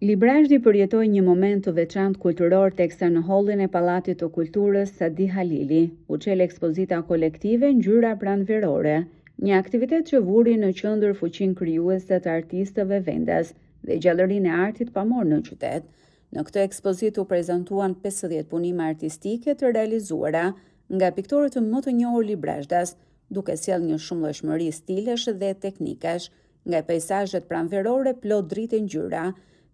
Librazhdi përjetoi një moment të veçantë kulturor teksa në hollin e Pallatit të Kulturës Sadi Halili u çel ekspozita kolektive Ngjyra Pranverore, një aktivitet që vuri në qendër fuqinë krijuese të artistëve vendas dhe gjallërinë e artit pamor në qytet. Në këtë ekspozitë u prezantuan 50 punime artistike të realizuara nga piktorët më të njohur librazhdas, duke sjellë një shumëllojshmëri stilesh dhe teknikash, nga peisazhet pranverore plot dritë e ngjyra,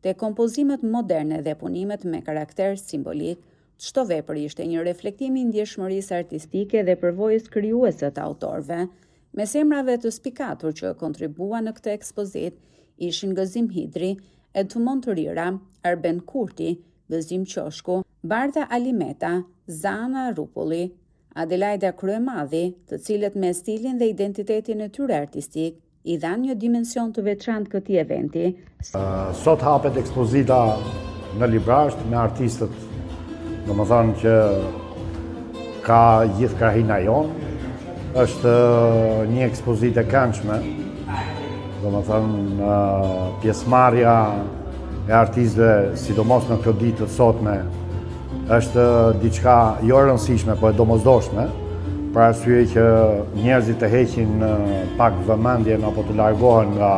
te kompozimet moderne dhe punimet me karakter simbolik. Çdo vepër ishte një reflektim i ndjeshmërisë artistike dhe përvojës krijuese të autorëve. Mes emrave të spikatur që kontribuan në këtë ekspozitë ishin Gëzim Hidri, Edmond Rira, Arben Kurti, Gëzim Qoshku, Bardha Alimeta, Zana Rrupulli, Adelajda Kryemadhi, të cilët me stilin dhe identitetin e tyre artistik i dhanë një dimension të veçantë këtij eventi. Sot hapet ekspozita në Librazhd me artistët, domethënë që ka gjithë krahina jonë. Është një ekspozitë e këndshme, domethënë pjesëmarrja e artistëve, sidomos në këto ditë të sotme, Është diçka jo e rëndësishme, po e domosdoshme, për arsye që njerëzit të heqin pak vëmendjen apo të largohen nga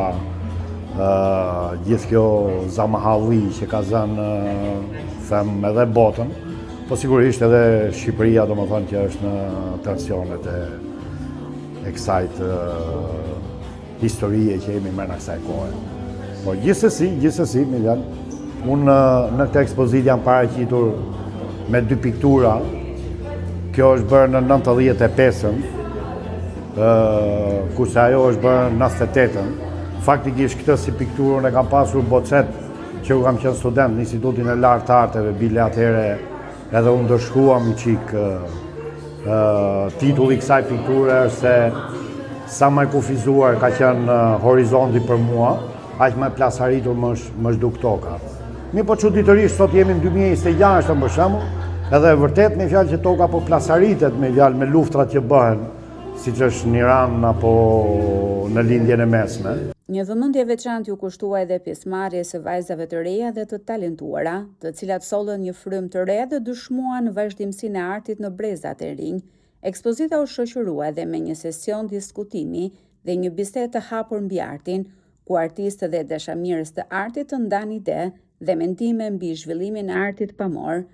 gjithë kjo zamahalli që ka zënë, them, edhe botën, po sigurisht edhe Shqipëria, domethënë që është në tensionet e, e kësaj të historie që jemi mrena kësaj kohe. Po gjithsesi, gjithsesi, Miljan, unë në këtë ekspozitë jam paraqitur me dy piktura. Kjo është bërë në 95-ën, kurse ajo është bërë në 98-ën. Faktikisht këtë si pikturë unë e kam pasur bocet që kur kam qenë student në Institutin e Lartë të Arteve, bile atëherë Edhe u ndëshkuam një çikë, titulli i kësaj pikture është se sa më e kufizuar ka qenë horizonti për mua, aq më e plasaritur më është, më është duk toka. Mirëpo çuditërisht, sot jemi në 2026 për shembull, edhe e vërtet me fjalë që toka po plasaritet me fjalë me luftrat që bëhen, siç është në Iran apo në Lindjen e Mesme. Një vëmendje e veçantë iu kushtua edhe pjesëmarrjes së vajzave të reja dhe të talentuara, të cilat sollën një frymë të re dhe dëshmuan vazhdimësinë e artit në brezat e rinj. Ekspozita u shoqërua edhe me një sesion diskutimi dhe një bisedë të hapur mbi artin, ku artistë dhe dashamirës të artit të ndanë ide dhe mendime mbi zhvillimin e artit pamor.